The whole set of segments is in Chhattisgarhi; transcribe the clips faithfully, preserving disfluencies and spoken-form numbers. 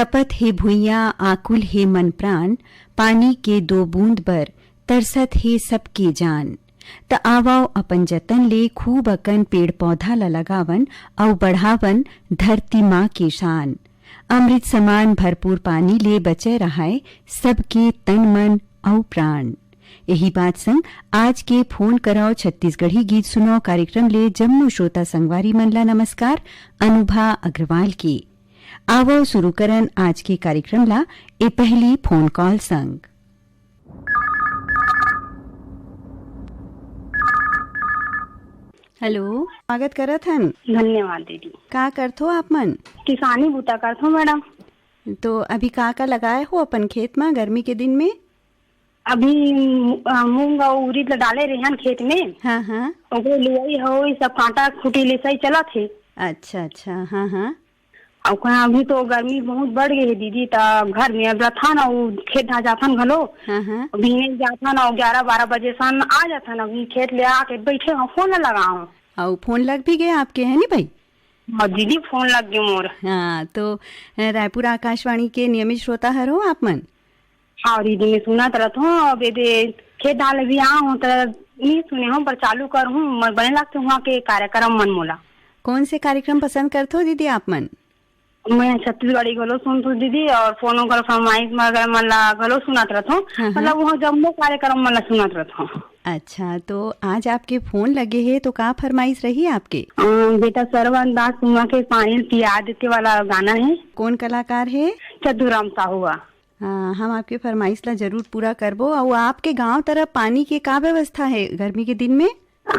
तपत हे भुइयां, आकुल हे मन प्राण, पानी के दो बूंद बर तरसत हे सबके जान। त आवव अपन जतन ले खूब अकन पेड़ पौधा ल लगावन अउ बढ़ावन धरती माँ के शान। अमृत समान भरपूर पानी ले बचे रहय सबके तन मन अउ प्राण। यही बात संग आज के फोन करव छत्तीसगढ़ी गीत सुनव कार्यक्रम ले जम्मो श्रोता संगवारी मन ला नमस्कार अनुभा अग्रवाल के। आवव शुरू करन आज के कार्यक्रम ला ए पहली फोन कॉल संग। हेलो, स्वागत करत हन। धन्यवाद दीदी। का करथो आप मन? किसानी बूता करथो मैडम। तो अभी का का लगाए हो अपन खेत म गर्मी के दिन में? अभी मू-, अ, मूंग अउ उरीद ल डाले रेहन खेत में। हाँ, हाँ। ओकरे लुवई होई, सब कांटा खूटी लेसई चलत हे। अच्छा, अच्छा, हाँ, हाँ। अउ कहाँ अभी तो गर्मी बहुत बढ़ गई है दीदी, त घर में अब रथन अउ खेत आ जाथन घलो। हाँ, हाँ। बिहने जाथन अउ ग्यारह बारह बजे सन आ जाथन। अभी खेत ले आके बैठे हो, फोन ल लगाओ। अउ फोन लग भी गए आपके, है नी भाई? हाँ दीदी, फोन लग गए मोर। हाँ, तो, अ, रायपुर आकाशवाणी के नियमित श्रोता हर हो आप मन? हाँ दीदी, मैं सुनत रहत हूँ। अब ये खेत डाल भी आ हूँ, तो नहीं सुने हूँ, पर चालू कर हूँ, मैं बने लगते हुआ के कार्यक्रम मन मोला। कौन से कार्यक्रम पसंद करथो दीदी आप मन? मैं छत्तीसगढ़ी घलो सुनथो दीदी, और फोनो कर फरमाइश में अगर मन ला घलो सुनत रहत हूँ। हाँ, हाँ। मतलब वहाँ जम्मो कार्यक्रम मन ला सुनत रहत हूँ। अच्छा, तो आज आपके फोन लगे हे, तो का फरमाइश रही आपके? अ, बेटा सरवन दास कुआं के पानी पिया देते वाला गाना है। कौन कलाकार है? चतुराम साहू बा। हाँ, हम आपके फरमाइश ला जरूर पूरा करबो। अउ आपके गांव तरफ पानी के का व्यवस्था है गर्मी के दिन में?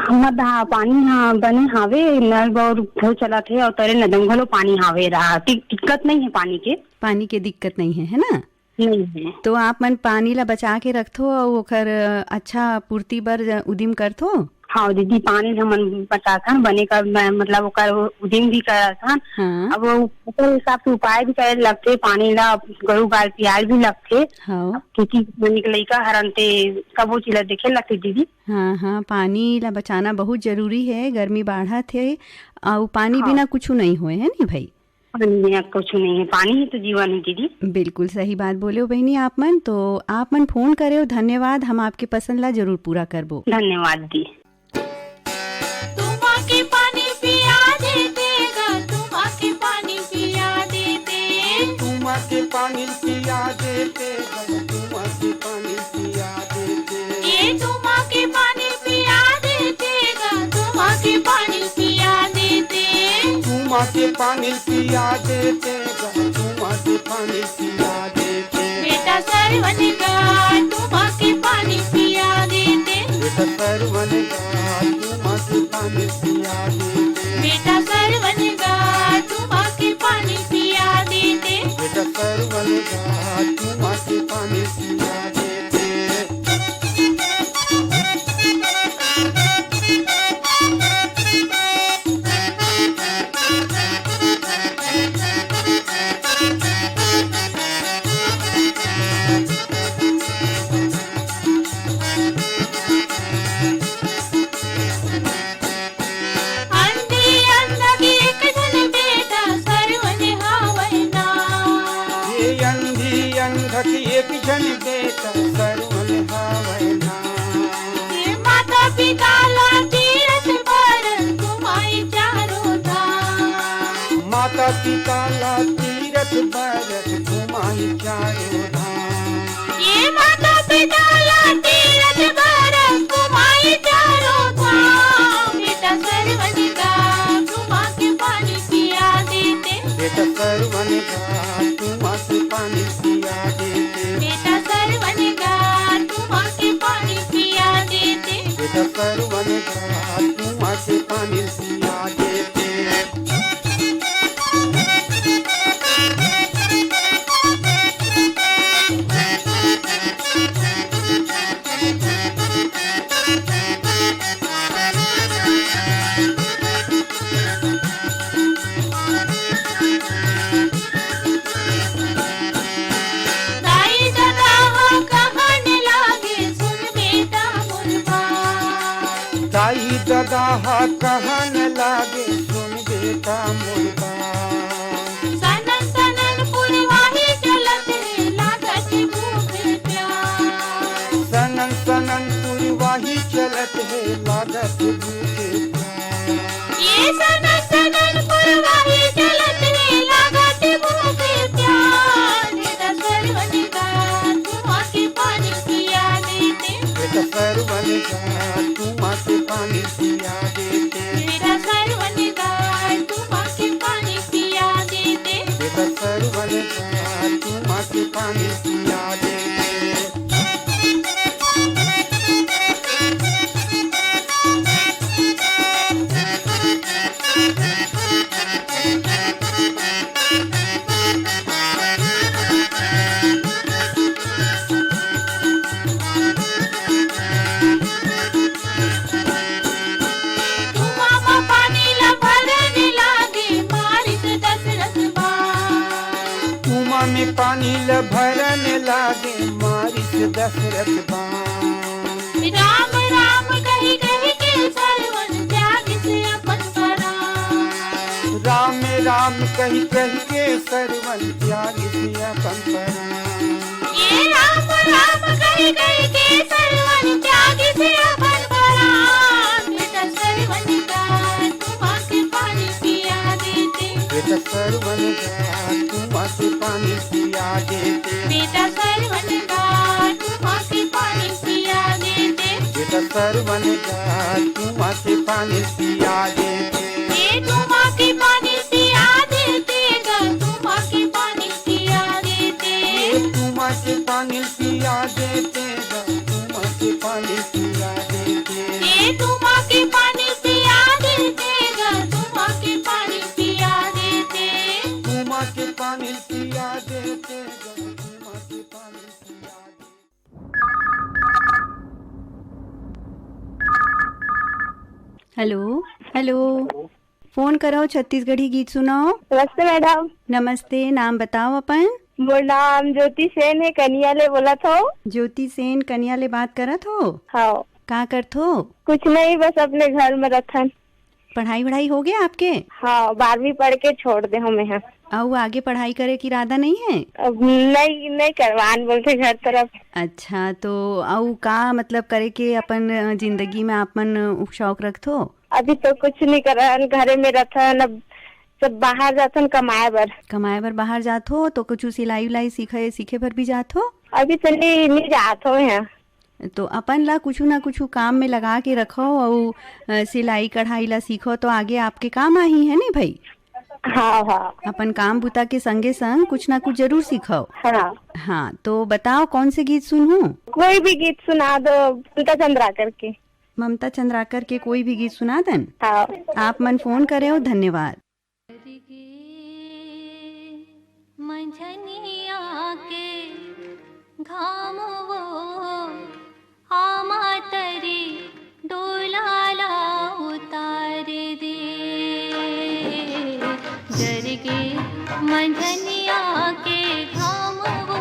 हमर धा-, पानी ह बने हावे, नल बौर घलो चलत हे अउ तरे नदम घलो पानी हावे रहा, दि-, दिक्कत नहीं है पानी के। पानी के दिक्कत नहीं है, है ना? नहीं है। तो आप मन पानी ला बचा के रखथो अउ ओकर अच्छा पूर्ति बर ज-, उदिम करथो? हाँ दीदी, पानी ल हमन बचाथन, बने कर म-, मतलब ओकर उदिम भी करथन। हाँ। अब वो ओकर हिसाब से उपाय भी करे लगथे, पानी ला गरु गाय पियाल भी लगथे। हाँ। अब खेती किसानी के लइका हरन ते सबो चीज ला देखे लगथे दीदी। हाँ, हाँ, पानी ला बचाना बहुत जरूरी है, गर्मी बाढ़त है, अउ पानी हाँ। बिना कुछु नहीं होए, है नी भाई? पानी बिना कुछु नहीं है, पानी ही तो जीवन है दीदी। बिल्कुल सही बात बोले हो बहिनी आप मन। तो आप मन फोन करे हो, धन्यवाद, हम आपके पसंद ला जरूर पूरा करबो। धन्यवाद दी। तुमा के पानी पिया देते गा, तुमा के पानी पिया देते। तुमा के पानी पिया देते गा, तुमा के पानी पिया देते। ये तुमा के पानी पिया देते गा, तुमा के पानी पिया देते। तुमा के पानी पिया देते गा, तुमा के पानी पिया देते। बेटा सरवन गा, तुमा के पानी पिया देते। बेटा सरवन गा, तुमा के पानी पिया देते। बेटा सरवन गा, तुमा के पानी पिया देते। बेटा सरवन गा, तुमा के पानी पिया देते। अंधी अंधक एक झन बेटा सरवन हावय ना। ये अंधी अंधक एक झन बेटा सरवन हावय ना। ये माता पिता ला तीरथ बर घुमाई चारों धाम। माता पिता ला तीरथ बर घुमाई चारों धाम। ये माता पिता ला तीरथ बर घुमाई चारों धाम। बेटा सरवन गा, तुमा के पानी पिया देते। बेटा सरवन गा, तुमा के पानी पिया देते। बेटा सरवन गा, तुमा के पानी पिया देते। बेटा सरवन गा, तुमा के पानी पिया देते। दाई ददा ह कहन लागे, सुन बेटा मोर बात। दाई ददा ह कहन लागे, सुन बेटा मोर बात। सनन सनन पुरवाही ये सनन सनन पुरवाही चलत हे, लागत भूखे प्यास। बेटा सरवन गा, तुमा के पानी पिया देते। बेटा सरवन गा, तुमा के पानी पिया देते। बेटा सरवन गा, तुमा के पानी पिया देते। बेटा सरवन गा, तुमा के पानी पिया देते। कुआं म पानी ल भरन लागे, मारिस दशरथ बाण। कुआं में पानी ल भरन लागे, मारिस दशरथ बाण। राम राम कहि कहि के सरवन त्यागिस अपन परान। राम राम कहि कहि के सरवन त्यागिस अपन परान। ये राम राम कहि कहि के सरवन त्यागिस अपन परान। बेटा सरवन गा, तुमा के पानी पिया देते। बेटा सरवन गा, तुमा के पानी पिया देते। बेटा सरवन गा, तुमा के पानी पिया देते। बेटा सरवन गा, तुमा के पानी पिया देते। ये तुमा के पानी पिया देते गा, तुमा के पानी पिया देते। ये तुमा के पानी पिया देते गा, तुमा के पानी पिया देते। ये तुमा के पानी पिया देते गा, तुमा के पानी पिया देते। तुमा के पानी पिया देते गा, तुमा के पानी पिया देते। Hello, hello. फोन करव, छत्तीसगढ़ी गीत सुनाव। नमस्ते मैडम। नमस्ते, नाम बताव अपन। मोर नाम ज्योति सेन हे, कनिया ले बोलत हव। ज्योति सेन, कनिया ले बात करत हो? हाँ। का करत हो? कुछ नहीं, बस अपने घर में रथन। पढ़ाई वढ़ाई हो गया आपके? हाँ, बारहवीं पढ़ के छोड़ दे हूँ मैं। हाँ। अउ आगे पढ़ाई करे के इरादा नहीं है? अब नहीं, नहीं करवान बोलते घर तरफ। अच्छा, तो अउ का मतलब करे के अपन जिंदगी में आप मन शौक रखथो? अभी तो कुछ नहीं करन, घरे में रथन, अब सब बाहर जाथन कमाए बर। कमाए बर बाहर जात हो तो कुछ सिलाई उलाई सीखे, सीखे बर भी जात हो? अभी तो नहीं, नहीं जात हो यहाँ। तो अपन ला कुछु ना कुछु काम में लगा के रखो अउ, अ, सिलाई कढ़ाई ला सीखो तो आगे आपके काम आही, है नी भाई? हाँ, हाँ। अपन काम बुता के संगे संग कुछ ना कुछ जरूर सीखो। हाँ। हाँ, तो बताओ कौन से गीत सुनहूँ? कोई भी गीत सुना दो, ममता चंद्राकर के। ममता चंद्राकर के कोई भी गीत सुना दन? हाँ। आप मन फोन करे हो, धन्यवाद। करके मंझनिया के घाम वो आमा तरी डोला ला उतार दे। जरगे मंझनिया के घाम वो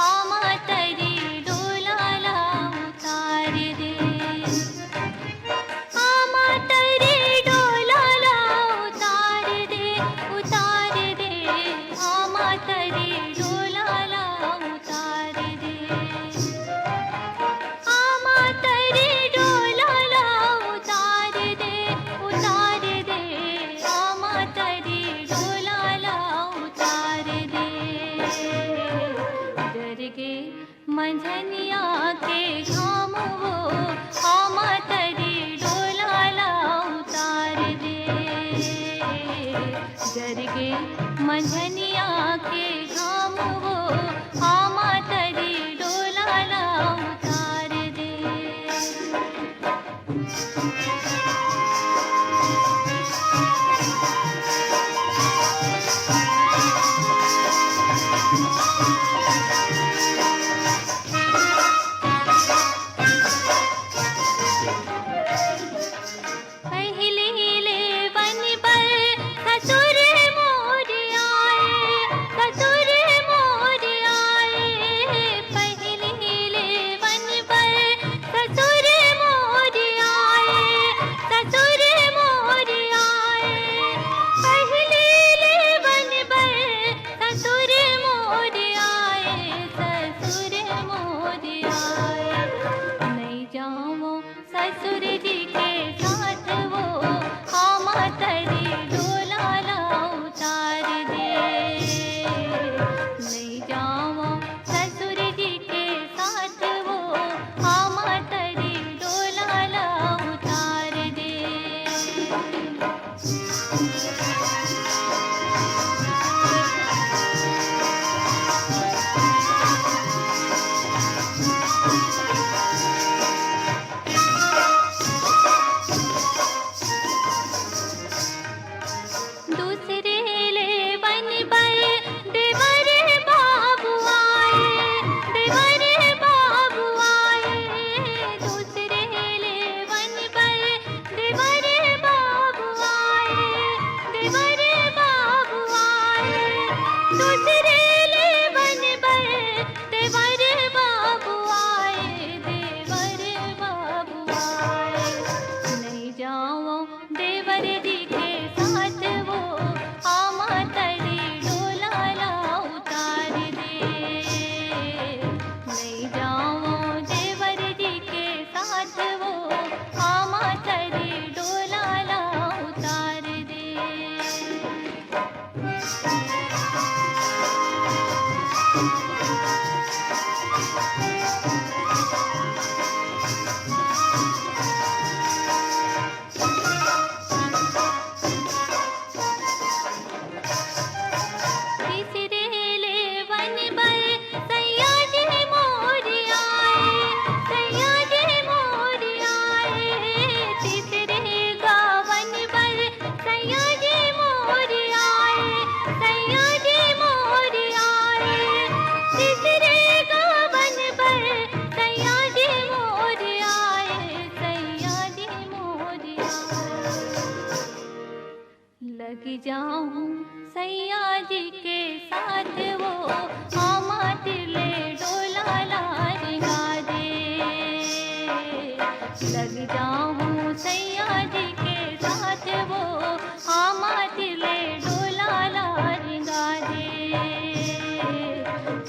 आमा तरी डोला ला उतार दे। आमा तरी डोला ला उतार दे, उतार दे। आमा तरी डोला ला उतार दे। आमा तरी डोला ला उतार दे, उतार दे। आमा तरी डोला ला उतार दे। जरगे मंझनिया के घाम वो आमा तरी डोला ला उतार दे। जरगे मंझनिया के घाम वो आमा तरी डोला ला उतार दे। पहिले लेवन बर ससुर मोर आए, ससुर मोर आए। पहिले लेवन बर ससुर मोर आए, ससुर मोर आए। पहिले लेवन बर ससुर मोर आए, जाऊं सैया जी के साथ, वो आमा तिले डोला ला रिंगा दे। लग जाऊं सैया जी के साथ, वो आमा तिले डोला ला रिंगा दे।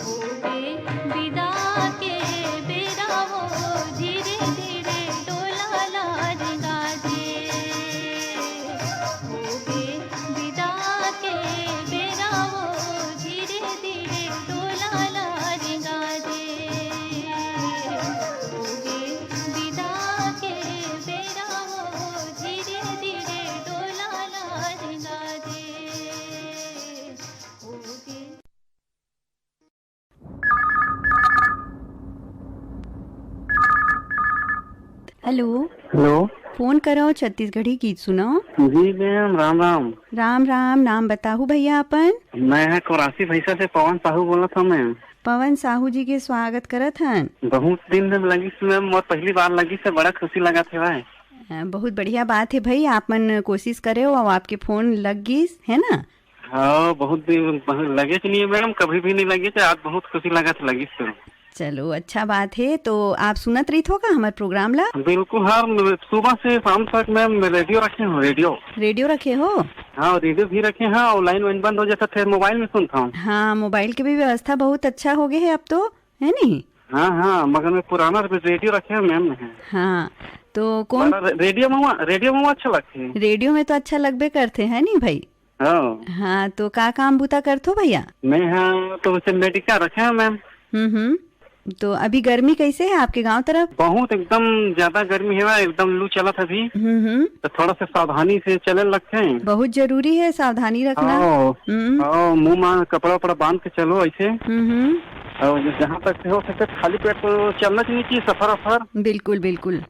होगे बिदा के बेरा, वो धीरे धीरे डोला ला रिंगा दे। होगे बिदा के बेरा, वो धीरे धीरे डोला ला रिंगा दे। होगे बिदा के बेरा, वो धीरे धीरे डोला ला रिंगा दे। होगे हेलो। हेलो। फोन करो, छत्तीसगढ़ी गीत सुनाओ। जी मैम, राम राम। राम राम। नाम बताहू भैया अपन? मैं है कोरासी भैसा से पवन साहू बोलत हूँ मैम। पवन साहू जी के स्वागत करत हन। बहुत दिन में लगिस मैम, मोर पहली बार लगिस से, बड़ा खुशी लगत हे भाई। अ, बहुत बढ़िया बात है भाई, आप मन कोशिश करे हो और आपके फोन लग गिस है ना। हाँ, बहुत दिन, बहुत लगे कि नहीं है मैम, कभी भी नहीं लगे थे, आज बहुत खुशी लगा था, लगी तो। चलो, अच्छा बात है। तो आप सुनत रहित हो का हमर प्रोग्राम ला? बिल्कुल, हर सुबह से शाम तक मैम रेडियो रखे हो, रेडियो। रेडियो रखे हो? हाँ, रेडियो भी रखे हैं, और लाइन वाइन बंद हो जाता थे, मोबाइल में सुनता हूँ। हाँ, मोबाइल के भी व्यवस्था बहुत अच्छा हो गए है अब तो, है नहीं? हाँ, हाँ, मगर मैं पुराना रेडियो रखे हैं मैम, है। हाँ, तो कौन बड़ा रे-, रेडियो में हुआ, रेडियो में हुआ अच्छा लगते हैं। रेडियो में तो अच्छा लगबे करते हैं नहीं भाई? हाँ। हाँ, तो का काम बूता करथो भैया? मैं हाँ तो वैसे मेडिका रखे हैं मैम। हम्म, हम्म। तो अभी गर्मी कैसे है आपके गांव तरफ? बहुत एकदम ज्यादा गर्मी है, एकदम लू चलत है अभी। हम्म, हम्म। तो थोड़ा सा सावधानी से चले लगते हैं। बहुत जरूरी है सावधानी रखना। हाँ। हम्म। हाँ, मुंह में कपड़ा वपड़ा बांध के चलो ऐसे। हम्म, हम्म। और जहाँ तक हो सके खाली पेट तो चलना चाहिए कि सफर अफर। बिल्कुल, बिल्कुल।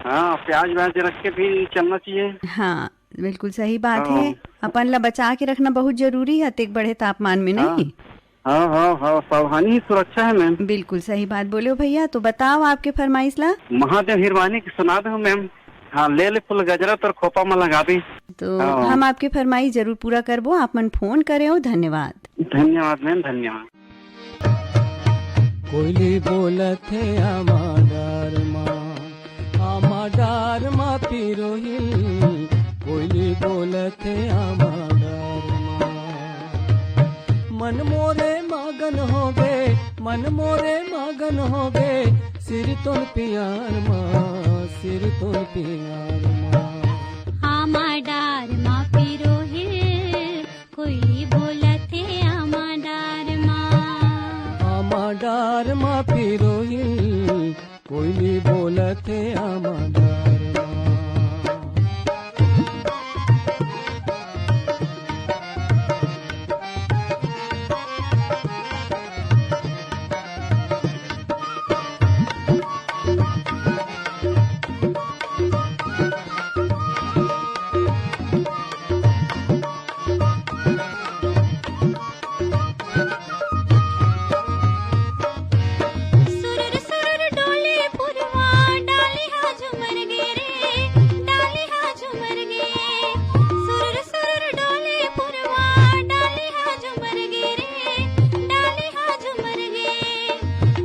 हाँ, प्याज व्याज रख के भी चलना चाहिए। हाँ, बिल्कुल सही बात हाँ। है। अपन ला बचा के रखना बहुत जरूरी है, अतेक बड़े तापमान में, हाँ। नहीं? हाँ, हाँ, हाँ, सावधानी ही सुरक्षा है मैम। बिल्कुल सही बात बोले हो भैया। तो बताओ आपके फरमाइश ला। महादेव हिरवानी की सुना दो मैम। हाँ, ले ले फूल गजरा तोर खोपा में लगा दी। तो हाँ। हम आपके फरमाइश जरूर पूरा करबो, आप मन फोन करे हो। धन्यवाद। धन्यवाद मैम, धन्यवाद। कोयली बोलत हे आमा डार मा, आमा डार मा पिरोहिल। कोयली बोलत हे आमा डार मा। मन मोरे मगन होगे, मन मोरे मगन होगे, सिर तोन पियार मा, सिर तोन पियार मा। आमा डार मा पिरोहिल, कोयली बोलत हे आमा डार मा। आमा डार मा पिरोहिल, कोयली बोलत हे आमा डार मा। सुरुर सुरुर डोले पुरवा, डाली हा झुमर गे रे, डाली हा झुमर गे। सुरुर सुरुर डोले पुरवा, डाली हा झुमर गे रे, डाली हा झुमर गे।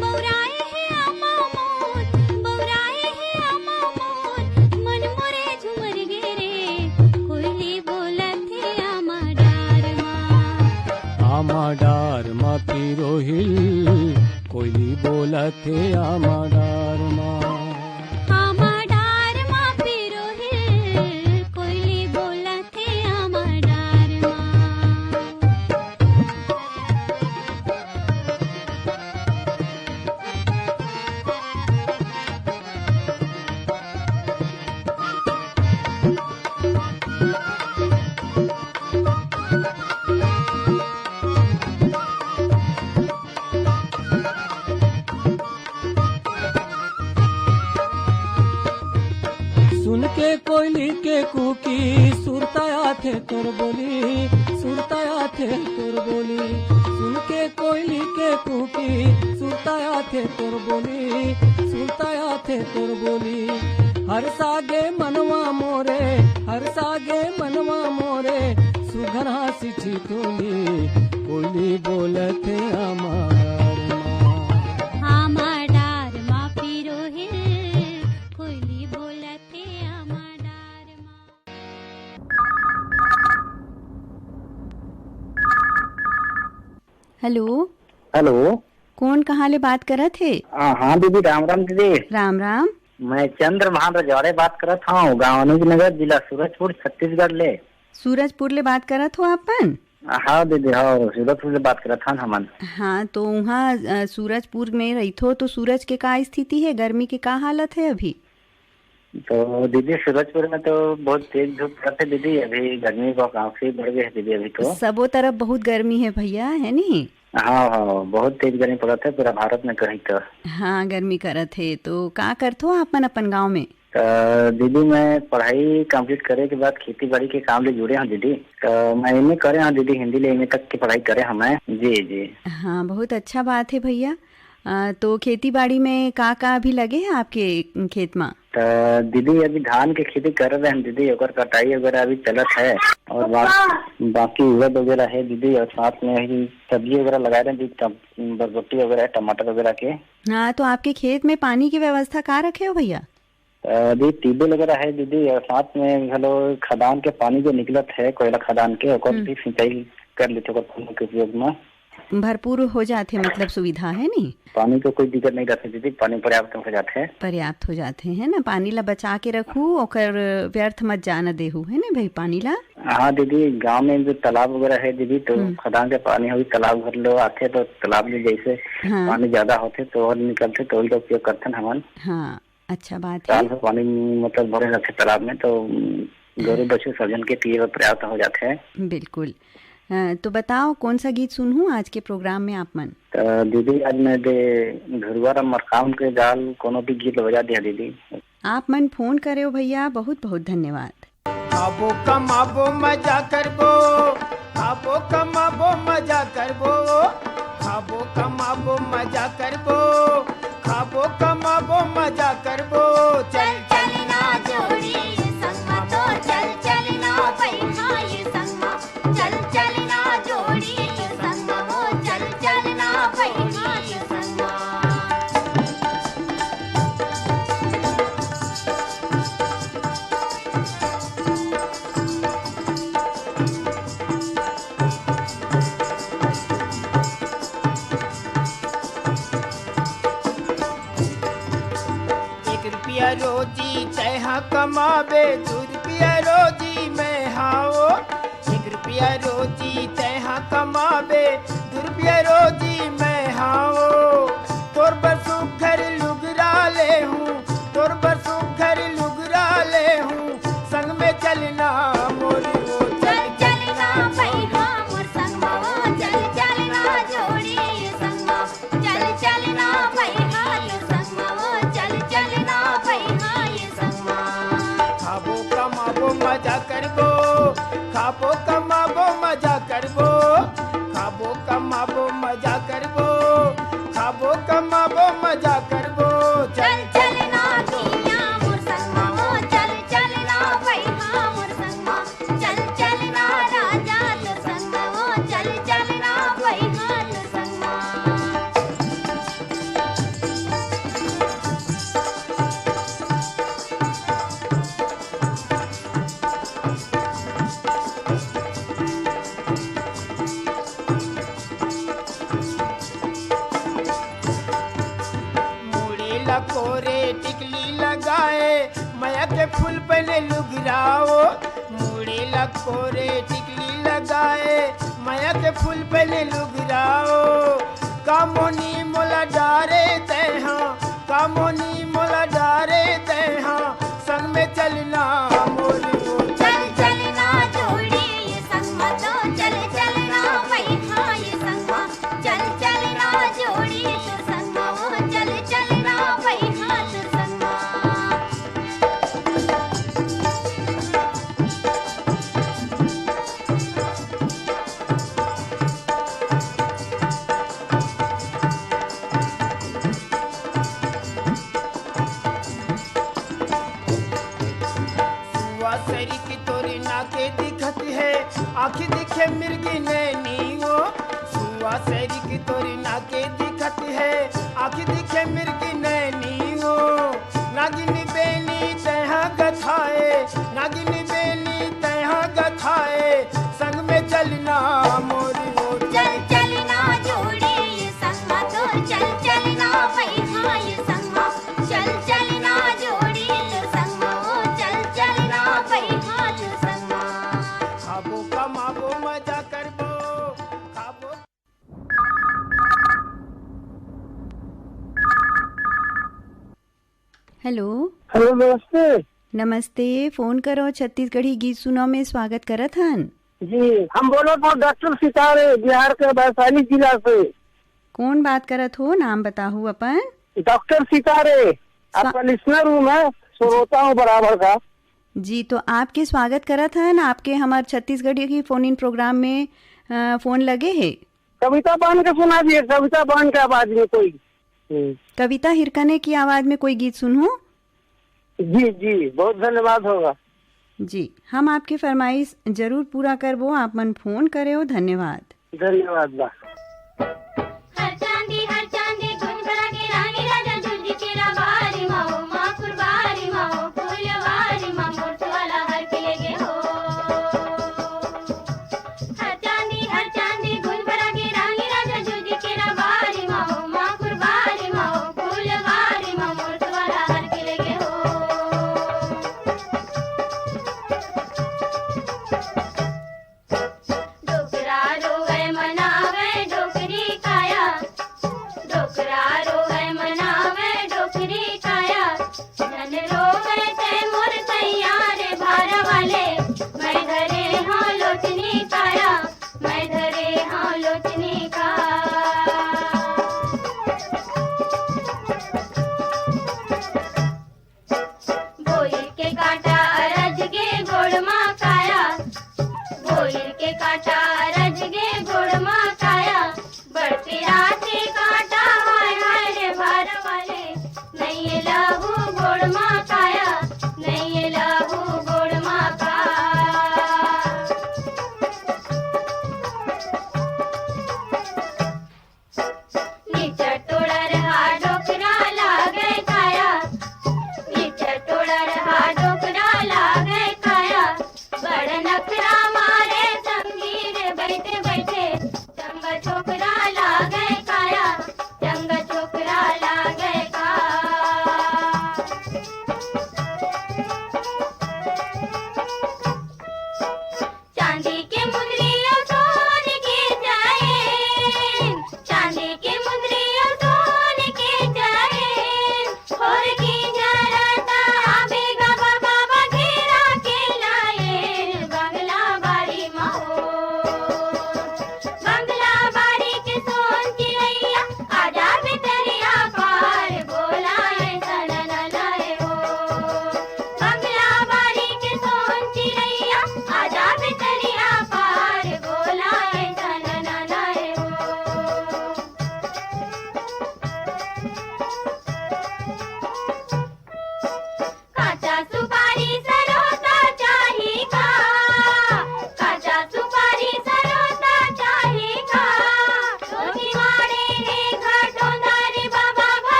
बौराए हे आमा मोर, बौराए हे आमा मोर, मन मोरे झुमर गे रे, कोयली बोलत हे आमा डार मा। आमा डार मा पिरोहिल, कोयली बोलत हे आमा डार मा। आमा डार मा पिरोहिल, कोयली बोलत हे आमा डार मा। सुन के कोयली के कूकी, सुरता आथे तोर बोली, सुरता आथे तोर बोली। सुन के कोयली के कूकी, सुरता आथे तोर बोली, सुरता आथे तोर बोली। हर सागे मनवा मोरे, हर सागे मनवा मोरे, घरासी छितुली, कोली बोलत हे आमा डार मा। आमा डार मा पिरोहिल, कोली बोलत हे आमा डार मा। हेलो। हेलो। कौन कहाँ ले बात करत हे? आ, हाँ दीदी, राम राम दीदी। राम राम। मैं चंद्रभान रजवाड़े बात करत हूँ, गाँव अनुज नगर, जिला सूरजपुर, छत्तीसगढ़ ले। सूरजपुर ले बात करत हो आपन? हाँ दीदी, हाँ, सूरजपुर ले बात करत हन हमन। हाँ, तो उहाँ, अ, सूरजपुर में रहिथो तो सूरज के का स्थिति है, गर्मी के का हालत है अभी? तो दीदी, सूरजपुर में तो बहुत तेज धूप पड़त है दीदी, अभी गर्मी बहुत काफी बढ़ गई है दीदी अभी तो। सबो तरफ बहुत गर्मी है भैया, है नी? हाँ, हाँ, बहुत तेज गर्मी पड़त है पूरा भारत में कहीं तो। हाँ, गर्मी करत है। तो का करथो आपन अपन गाँव में? तो दीदी, मैं पढ़ाई complete करे के बाद खेती बाड़ी के काम ले जुड़े हूँ दीदी। तो मैं एमए करे हूँ दीदी, हिंदी ले एमए तक की पढ़ाई करे हूँ मैं। जी, जी। हाँ, बहुत अच्छा बात है भैया। अ, तो खेती बाड़ी में का का अभी लगे है आपके खेत मा? तो दीदी, अभी धान के खेती कर रहे हैं दीदी, ओकर कटाई वगैरह अभी चलत है। और बा-, बाकी उड़द वगैरह है दीदी, और साथ में ही सब्जी वगैरह लगा रहे हैं दीदी, टम-, बरबट्टी वगैरह है, टमाटर वगैरह के। हाँ, तो आपके खेत में पानी की व्यवस्था का रखे हो भैया? अ, दी, ट्यूबवेल वगैरह है दीदी, और साथ में घलो खदान के पानी जो निकलत है कोयला खदान के, ओकर हम्म। भी सिंचाई कर लेथे ओकर पानी के उपयोग में। भरपूर हो जाथे, मतलब सुविधा है नी? पानी को कोई दिक्कत नहीं रहता दीदी, पानी पर्याप्त हो जाता है। पर्याप्त हो जाथे, है ना? पानी ला बचा के रखू, ओकर व्यर्थ मत जाना देहू, है ना भाई, पानी ला? हाँ दीदी, गांव में जो तालाब वगैरह है दीदी, तो हम्म। खदान के पानी हो, तालाब भर लो आथे तो तालाब में जैसे हाँ। पानी ज्यादा होथे तो और निकलथे तो ओही का उपयोग करथन हमन। हाँ। अच्छा बात है। साल भर पानी मतलब भरे रहथे तालाब में, तो, हम्म, गोरू बछरू सब झन के पिए बर पर्याप्त हो जाथे। बिल्कुल। अ, तो बताओ, कौन सा गीत सुनहूँ आज के प्रोग्राम में आप मन? अ, दीदी, आज मैं दे घुरुवा राम मरकाम के गाल कोनो भी गीत बजा दिया दीदी। आप मन फोन करे हो भैया, बहुत बहुत धन्यवाद। खाबो कमाबो मजा करबो, खाबो कमाबो मजा करबो, खाबो कमाबो मजा करबो, खाबो कमाबो मजा करबो। चल चल ना जोड़ी संगमा तो, चल चल ना बैठा ये संगमा, चल चल ना जोड़ी संगमा, चल चल ना बैठा ये संगमा। एक रुपया रोजी तैहा कमाबे, दू रुपया रोजी मैं हाओ। एक रुपया रोजी तैहा कमाबे, दू रुपया रोजी मैं हाओ। तोर बर सुघर लुगरा ले हूँ, तोर बर सुघर लुगरा ले हूँ, संग में चलना मोरी ओ। चल चलना भैया मोर संगमा ओ, चल चलना जोड़ी संगमा, चल चलना भैया ये संगमा ओ, चल चलना भैया ये संगमा। खाबो कमाबो मजा करबो, खाबो कमाबो मजा करबो, खाबो कमाबो मजा करबो, खाबो कमाबो मजा करबो। चल चल ना दुनिया मोर संगमा ओ, चल चल ना भैया मोर संगमा, चल चल ना राजा तो संगमा ओ, चल चल ना भैया तो संगमा। मुड़ी ला कोरे टिकली लगाए, मया के फूल पहने लुगराओ। मुड़ी ला कोरे टिकली लगाए, मया के फूल पहने लुगराओ। का मोनी मोला डारे तैहा, का मोनी मोला डारे तैहा, संग में चलना मोरी ओ। चल चलना जोड़ी संगमा तो, चल चलना बैठा ये संगमा, चल चलना जोड़ी तो संगमा ओ, चल चलना बैठा तो संगमा। सुआ सरी की तोरी नाके दिखत है, आँखी दिखे मिर्गी नैनी वो, सुआ सरीक तोरी नाके दिखत है। आँखी दिखे मिर्गी नैनी वो, नागिन बेनी तैहा गथाए, नागिन बेनी तैहा गथाए, संग में चलना मोरी वो। चल चलना जोड़ी संग तो चल चलना पैहा संग, चल चलना जोड़ी संग, चल चलना पैहा संग। खाबो कमाबो मजा करबो, खाबो। हेलो। हेलो, नमस्ते। नमस्ते, फोन करो छत्तीसगढ़ी गीत सुनो में स्वागत करत हन। जी, हम बोलत हन डॉक्टर सितारे, बिहार के वैशाली जिला से। कौन बात करत हो, नाम बताहू अपन। डॉक्टर सितारे, स्वा- आपका लिसनर हूँ मैं, श्रोता हूँ बराबर का। जी, तो आपके स्वागत करत हन, आपके हमार छत्तीसगढ़ी की फोन इन प्रोग्राम में, अ, फोन लगे हे। कविता बहन के सुना दिए, कविता बहन के आवाज में कोई। हम्म। कविता हिरकने की आवाज में कोई गीत सुनहूँ? जी, जी, बहुत धन्यवाद होगा। जी, हम आपकी फरमाइश जरूर पूरा करबो, आप मन फोन करे हो, धन्यवाद। धन्यवाद बा। हर चांदी, हर चांदी, गुंज भरा के रानी राजा झुंझ के रबारी माओ, माँ कुरबारी माओ, फूलवारी माँ, मोर तुआला हर के लेगे हो। हर चांदी, हर चांदी, गुंज भरा के रानी राजा झुंझ के रबारी माओ, माँ कुरबारी माओ, फूलवारी माँ, मोर तुआला हर के लेगे हो। डोकरा रोवे मनावे, डोकरा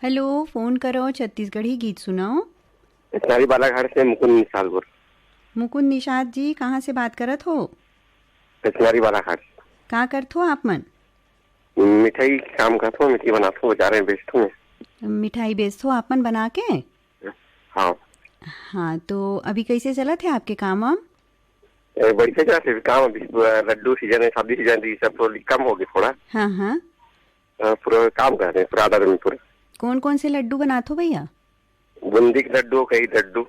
हेलो, फोन करो, छत्तीसगढ़ी गीत सुनाओ। पिचनारी बालाघाट से मुकुंद निषाद बोल। मुकुंद निषाद जी, कहाँ से बात करत हो? पिचनारी बालाघाट। का करत हो आप मन? मिठाई काम करत हो, मिठाई बनात हो, बाजार में बेचत हो। मिठाई बेचत हो आप मन बना के? हाँ। हाँ, तो अभी कैसे चलत हे आपके काम वाम? ए, बढ़िया चलत हे काम, अभी लड्डू सीजन है, शादी सीजन, ये सब तो कम हो गए थोड़ा। हाँ, हाँ। अ, पूरा काम कर रहे हैं, पूरा आधा दिन पूरा। कौन कौन से लड्डू बनात हो भैया? बूंदी के लड्डू, कई लड्डू।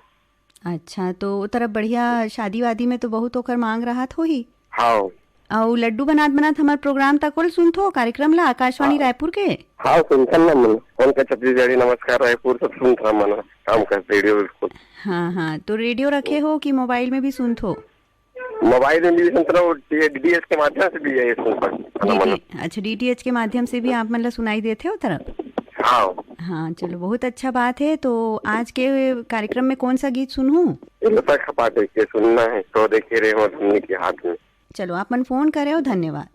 अच्छा, तो ओ तरफ बढ़िया शादी वादी में तो बहुत ओकर मांग रहत होही। हाँ। अउ लड्डू बनात बनात हमर प्रोग्राम तक कोल सुनथो कार्यक्रम ला आकाशवाणी हाँ। रायपुर के? हाँ, सुनथन ना मन। फोन कर छत्तीसगढ़ी नमस्कार रायपुर सब सुनथन मन। काम कर रेडियो बिल्कुल। हाँ, हाँ, तो रेडियो रखे हो कि मोबाइल में भी सुनथो? मोबाइल में भी सुनथन, वो डीटीएच के माध्यम से भी यही सुन सकथन मन। डीटीएच, अच्छा, डीटीएच के माध्यम से भी आप मन ला सुनाई देथे ओ तरफ? हाँ। हाँ, चलो, बहुत अच्छा बात है। तो आज के कार्यक्रम में कौन सा गीत सुनहूँ? ये लता खपाटे के सुनना है, तो देखे रहे हो धन्नी के हाथ में। चलो, आप मन फोन करे हो, धन्यवाद।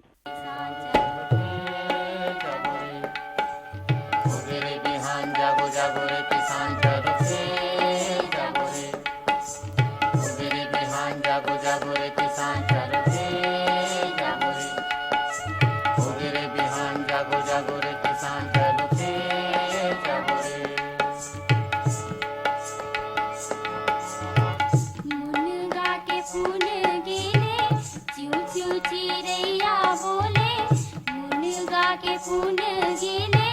मुनगा के फूल गेले, चिऊ चिऊ चिरैया बोले। मुनगा के फूल गेले,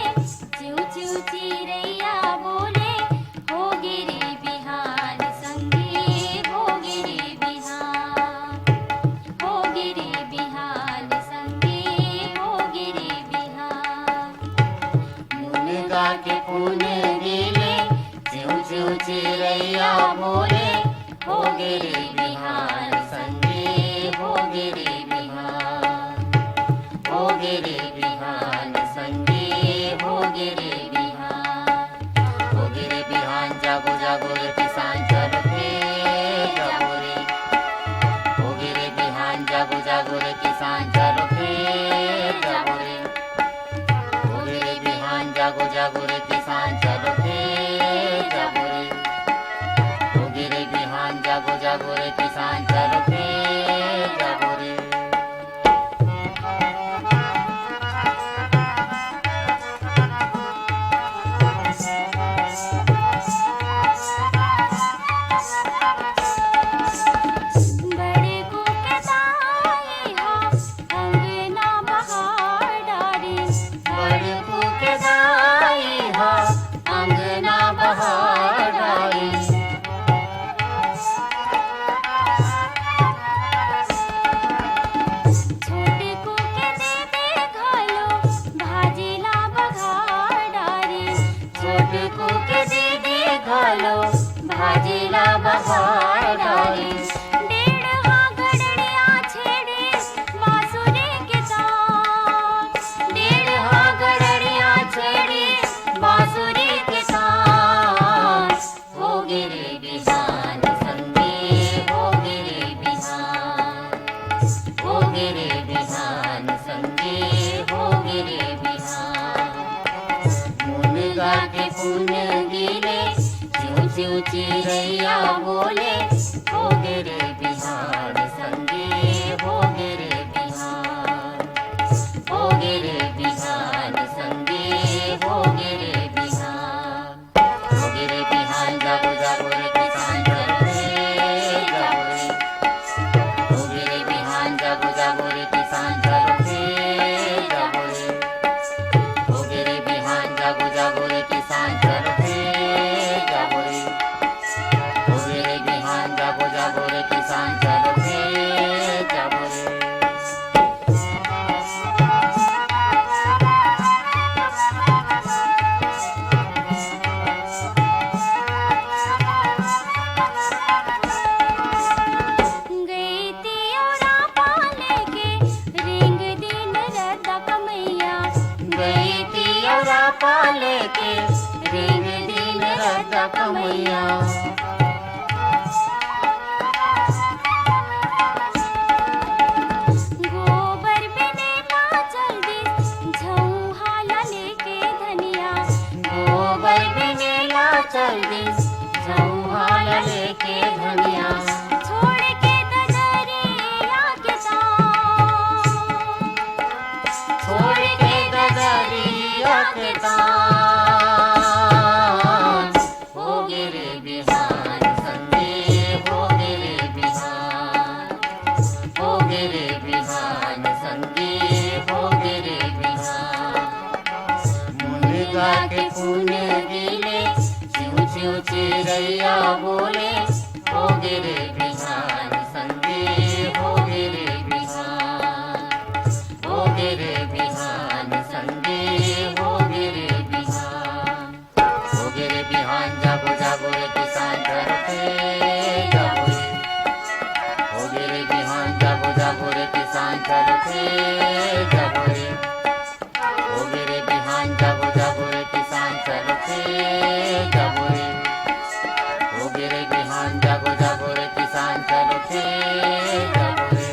चिऊ चिऊ चिरैया बोले। हो गे रे बिहान संगी, हो गे रे बिहान, हो गे रे बिहान संगी, हो गे रे बिहान। मुनगा के फूल गेले, चिऊ चिऊ चिरैया बोले। हो गे रे बिहान संगी, हो गे रे बिहान, हो गे रे बिहान संगी, हो गे रे बिहान। हो गे रे बिहान, जागो जागो रे किसान, चलो फेर जागो रे। हो गे रे बिहान, जागो जागो रे किसान, चलो फेर जागो रे। हो गे रे बिहान, जागो जागो रे किसान, चलो फेर जागो रे। हो गे रे बिहान, जागो जागो रे किसान, चलो फेर जागो रे। बड़े को के दाई हा, अंगना बहार डारी। बड़े को के दाई हा, अंगना बहार डारी। छोटे को के दे दे घलो, भाजी ला बघार डारी। छोटे को के दे दे घलो, भाजी ला बघार डारी। डेढ़ हा गड़ड़िया छेड़े, बांसुरी के तार। डेढ़ हा गड़ड़िया छेड़े, बांसुरी के तार। हो गे रे बिहान संगी, हो गे रे बिहान, हो गे रे बिहान संगी, हो गे रे बिहान। मुनगा के फूल गेले, चिऊ चिऊ चिरैया बोले। हो गे रे बिहान संगी, हो गे रे बिहान, हो गे रे बिहान संगी, हो गे रे बिहान। हो गे रे बिहान, जागो जागो रे किसान, चलो रे जागो रे। हो गे रे बिहान, जागो जागो रे किसान, चलो रे जागो रे। हो गे रे बिहान, जागो जागो रे किसान, चलो रे जागो रे। हो गे रे बिहान, जागो जागो रे किसान, चलो रे जागो रे। गई तियोरा पाले के रेंग दिन रद्दा कमैया। गई तियोरा पाले के रेंग दिन रद्दा कमैया। गोबर बेने ला चल दिस, झउहा ला लेके धनिया। गो-, भैया बोले, होगे रे बिहान संगी, होगे रे बिहान, होगे रे बिहान संगी, होगे रे बिहान। होगे रे बिहान, जागो, जागो रे किसान, चलो थे जागो रे। होगे रे बिहान, जागो, जागो रे किसान, चलो थे जागो रे। होगे रे बिहान, जागो, जागो रे किसान, चलो थे जागो रे। होगे रे बिहान, जागो, जागो रे किसान, चलो थे जागो रे।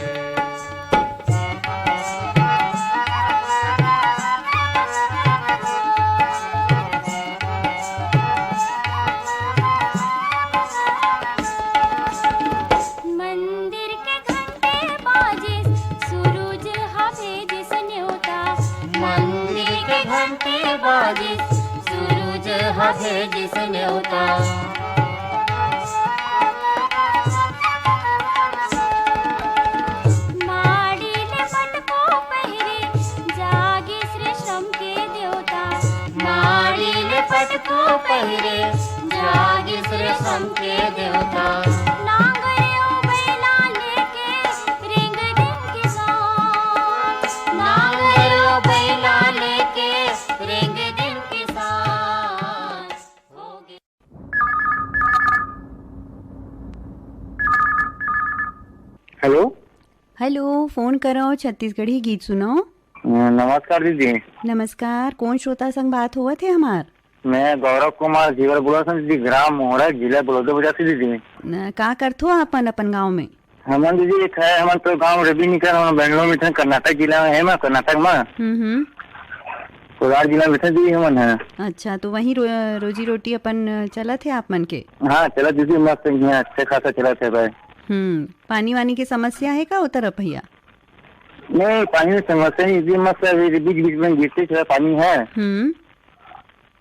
मंदिर के घंटे बाजिस, सूरज ह भेजिस न्योता। मंदिर के घंटे बाजिस, सूरज ह भेजिस न्योता। माड़ी ले मटको पहिरे, जागिस रे श्रम के देवता। माड़ी ले पटको पहिरे, जागिस रे श्रम के देवता। नांगर अउ बैला लेके, रेंग दिन किसान। नांगर अउ बैला लेके, रेंग दिन किसान। हेलो। हेलो, फोन करो, छत्तीसगढ़ी गीत सुनो। नमस्कार दीदी। नमस्कार, कौन श्रोता संग बात होवत हे हमार? मैं गौरव कुमार जीवर बोलत हूँ दीदी, ग्राम मोहरा, जिला बलौदाबाजार से दीदी। न, का करथो अपन, अपन गांव में? हमन दीदी एक है, हमन तो गांव रवि निकर, हमन बेंगलोर में थे, कर्नाटक जिला में है, मैं कर्नाटक में। हम्म, हम्म। कोलार जिला में थे दीदी हमन है। अच्छा, तो वहीं रो-, रोजी रोटी अपन चलत है आप मन के? हाँ, चलत दीदी, मस्त है, अच्छे खासा चलत है भाई। हम्म, पानी वानी की समस्या है का उतर भैया? नहीं, पानी की समस्या नहीं दीदी, मस्त है, अभी बीच बीच में गिरते थोड़ा पानी है। हम्म।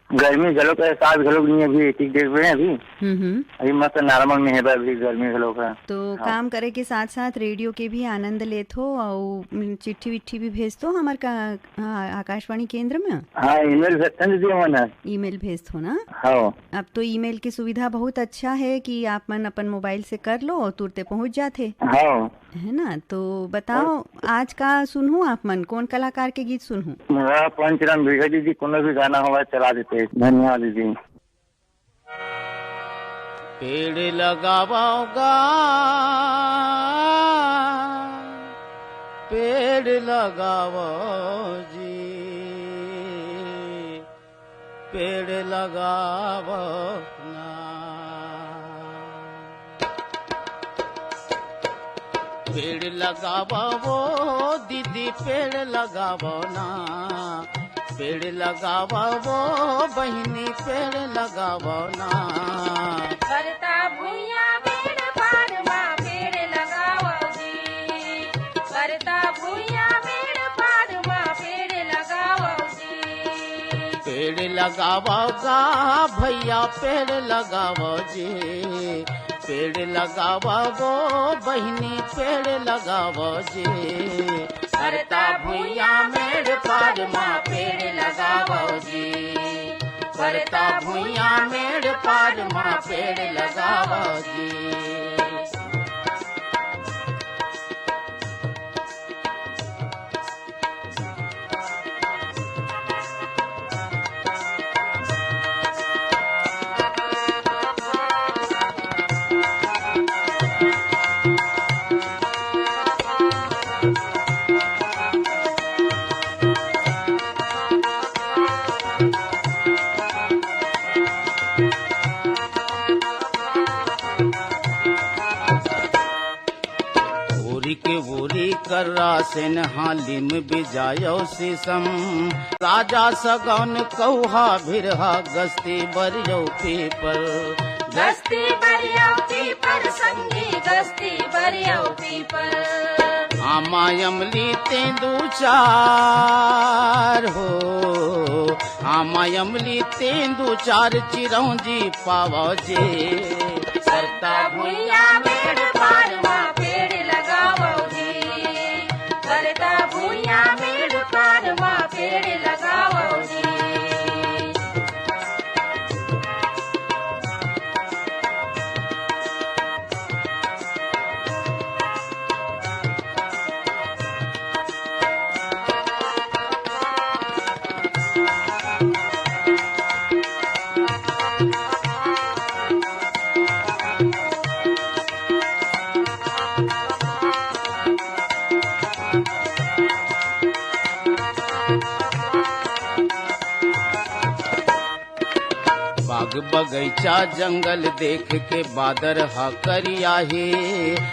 गर्मी घलोक है, साथ घलोक नहीं, अभी ठीक देख रहे हैं अभी। हम्म, हम्म। अभी मस्त नॉर्मल में है भाई, अभी गर्मी घलोक है। तो हाँ। काम करे के साथ साथ रेडियो के भी आनंद लेत हो और चिट्ठी विट्ठी भी भेजतो हमार का, हाँ, आकाशवाणी केंद्र में? हाँ, ईमेल भेजते हैं दीदी हमन। ईमेल भेजतो ना? हाँ। अब तो ईमेल की सुविधा बहुत अच्छा है कि आप मन अपन मोबाइल से कर लो और तुरते पहुंच जाते। हाँ। है ना, तो बताओ, आज का सुनहू आप मन, कौन कलाकार के गीत सुनहू? मोला पंचराम बिरसा जी, कोनो भी गाना होवय, चला देते। धन्यवाद दीदी। पेड़ लगावव गा, पेड़ लगावव जी, पेड़ लगावव ना। पेड़ लगावव ओ दीदी, पेड़ लगावव ना। पेड़ लगावव ओ बहिनी, पेड़ लगावव ना। परता भुइयां मेड़ पार मा पेड़ लगावव जी। परता भुइयां मेड़ पार मा पेड़ लगावव जी। पेड़ लगावव गा भैया, पेड़ लगावव जी। पेड़ लगावव ओ बहिनी, पेड़ लगावव जी। परता भुइयां मेड़ पार मा पेड़ लगावव जी। परता भुइयां मेड़ पार मा पेड़ लगावव जी। ओरी के ओरी कर्रा सेन हालिम बिजायो सीसम। राजा सगौन कौहा भिरहा गस्ती बरियो पीपर। गस्ती बरियो पीपर संगी गस्ती बरियो पीपर। आमा अमली तेंदू चार हो। आमा अमली तेंदू चार चिरौंजी पावो जी। परता भुइयां मेड़ पार मा पेड़ लगावो जी। परता भुइयां मेड़ पार मा पेड़ लगावो जी। बगैचा जंगल देख के बादर ह करिया हे,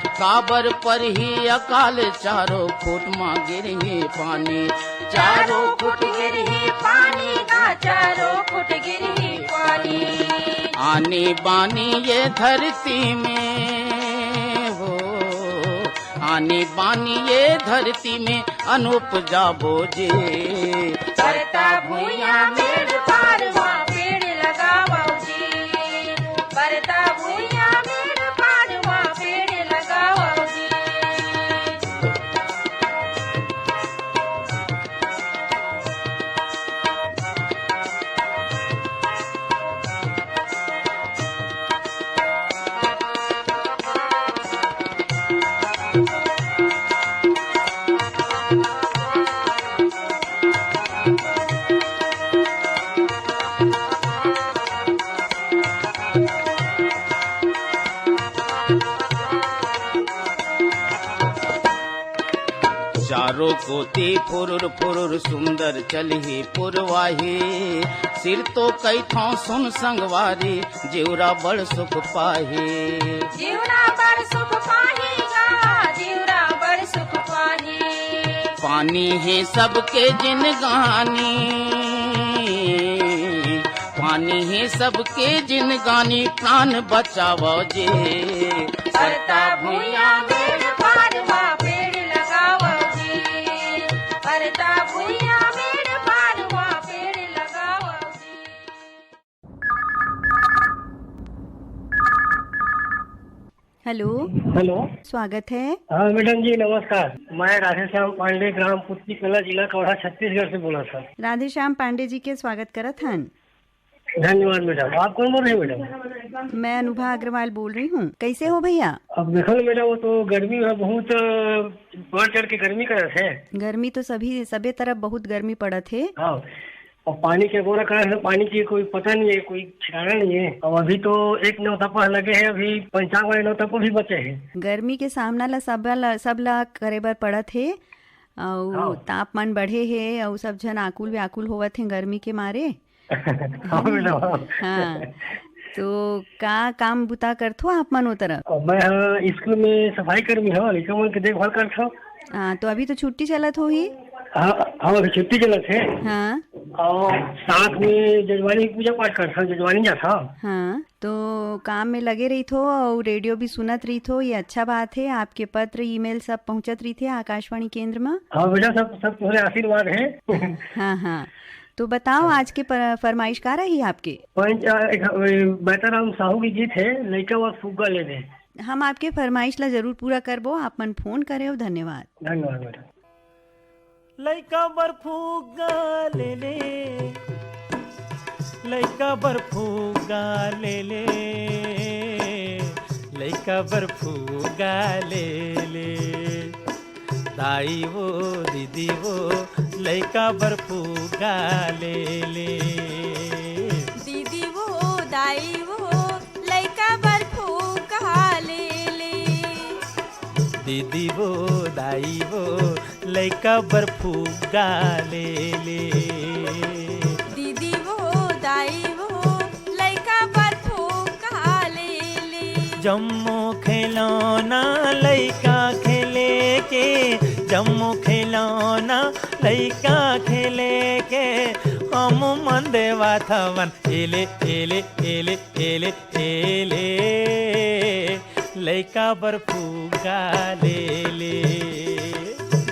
काबर परही अकाल चारों फुट म गिरही पानी। चारों फुट गिरही पानी गा, चारों फुट गिरही पानी। आनी बानी ये धरती में हो, आनी बानी ये धरती में अनुपजाबो जी। परता भुइयां मेड़ पार मा पेड़ लगावव जी। परता भुइयां मेड़ पार मा पेड़ लगावव जी। चारों कोती फुरुर फुरुर सुंदर चलही पुरवाही। सिर तो कइथों सुन संगवारी, जिउरा बड़ सुख पाही। जिउरा बड़ सुख पाही गा, जिउरा बड़ सुख पाही। पानी हे सबके जिनगानी, पानी हे सबके जिनगानी, प्राण बचावव जी। परता भुइयां मेड़ पार मा पेड़ लगावव जी। परता भुइयां मेड़ पार मा पेड़ लगावव जी। हेलो। हेलो। स्वागत है। हाँ मैडम जी, नमस्कार। मैं राधेश्याम पांडे, ग्राम पुतली कला, जिला कवर्धा, छत्तीसगढ़ से बोलत हँव। राधेश्याम पांडे जी के स्वागत करत हन। धन्यवाद मैडम। आप कौन बोल रहे हैं मैडम? मैं अनुभा अग्रवाल बोल रही हूँ। कैसे हो भैया? अब देखो ना मैडम, वो तो गर्मी है बहुत, अ, बढ़ चढ़ के गर्मी करत हे। गर्मी तो सभी, सबे तरफ बहुत गर्मी पड़त हे। हाँ, और पानी के गोरा कारण से पानी की कोई पता नहीं है, कोई ठिकाना नहीं है। और अभी तो एक नौतपा लगे है, अभी पंचांग वाले नौतपा भी बचे हैं। गर्मी के सामना ला सब ला, सब ला करे बर पड़त हे। अउ हाँ। तापमान बढ़े हे अउ सब झन आकुल व्याकुल होवत हे गर्मी के मारे। हाँ मैडम, हाँ। हाँ, तो का काम बुता करथो आप मन ओ तरफ? और मैं, हाँ, स्कूल में सफाई कर्मी हँव, लइका मन के देखभाल करथँव। हाँ, तो अभी तो छुट्टी चलत होही? हाँ, हाँ, अभी छुट्टी चलत हे। हाँ। और साथ में जजवानी पूजा पाठ करथँव, जजवानी जाथँव। हाँ, तो काम में लगे रहिथो अउ रेडियो भी सुनत रहिथो, ये अच्छा बात हे। आपके पत्र, ईमेल सब पहुँचत रहिथे आकाशवाणी केंद्र में। हाँ बेटा, सब, सब तुम्हारे आशीर्वाद है। हाँ, हाँ। तो बताओ, आज के पर-, फरमाइश का रही आपके? पंच, अ, एक, अ, बैताराम साहू के गीत है, लइका बर फुग्गा ले दे। हम आपके फरमाइश ला जरूर पूरा करबो, आप मन फोन करे हो, धन्यवाद। धन्यवाद मैडम। लइका बर फुग्गा ले ले, लइका बर फुग्गा ले ले, लइका बर फुग्गा ले ले। दाई वो, दीदी वो, लइका बर फुग्गा ले ले। दीदी वो, दाई वो, लइका बर फुग्गा ले ले। दीदी वो, दाई वो, लइका बर फुग्गा ले ले। दीदी वो, दाई वो, लइका बर फुग्गा ले ले। जम्मो खिलौना लइका खेले के, जम्मो खिलौना लइका खेले के, हम मन देवत हवन, एले, एले, एले, एले, एले, लइका बर फुग्गा ले ले।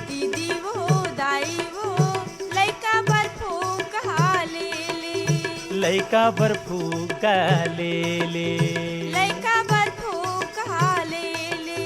दीदी वो, दाई वो, लइका बर फुग्गा ले ले। लइका बर फुग्गा ले ले। लइका बर फुग्गा ले ले।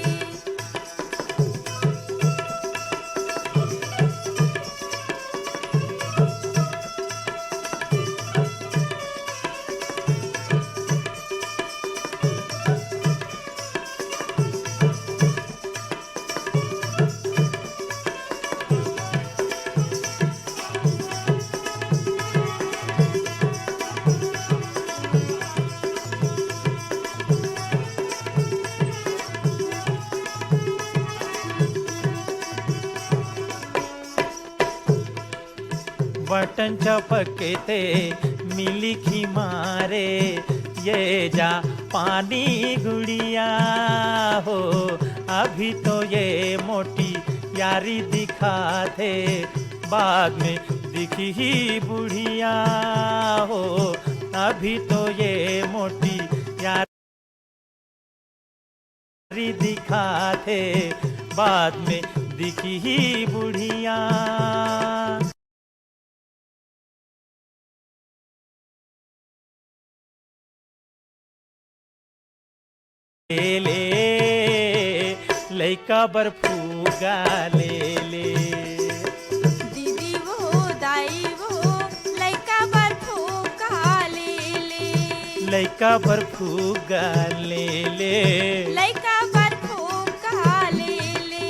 बटन चपकते मिली खी मारे, ये जा पानी गुड़िया हो, अभी तो ये मोटी यारी दिखाथे, बाद में दिखही बुढ़िया हो। अभी तो ये मोटी यारी दिखाथे, बाद में दिखही बुढ़िया। ले ले, लइका बर फुग्गा ले ले। दीदी वो, दाई वो, लइका बर फुग्गा ले ले। लइका बर फुग्गा ले ले। लइका बर फुग्गा ले ले।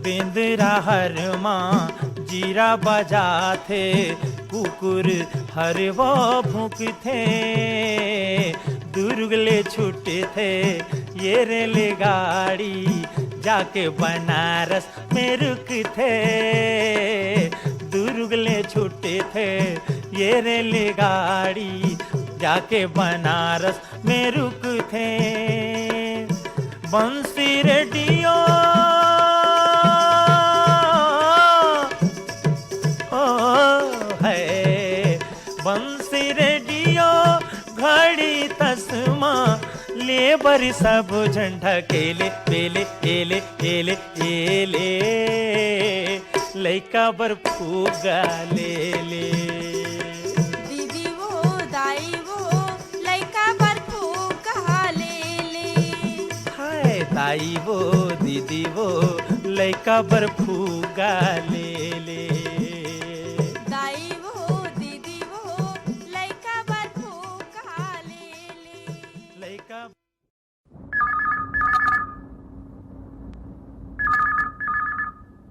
बेंदरा हर मा जीरा बजाथे, कुकुर हर वो भूंकथे। दुर्ग ले छूटथे ये रेलगाड़ी, जाके बनारस में रुकथे। दुर्ग ले छूटथे ये रेलगाड़ी, जाके बनारस में रुकथे। बंसी रेडियो, ओ है, बंसी रेडियो, घड़ी तसमा, ले बर सब झन ढकेले, पेले, एले, एले, एले, लइका बर फुग्गा ले ले। दीदी वो, दाई वो, लइका बर फुग्गा ले ले। हाय दाई वो, दीदी वो, लइका बर फुग्गा ले ले। दाई वो, दीदी वो, लइका बर फुग्गा ले ले। लइका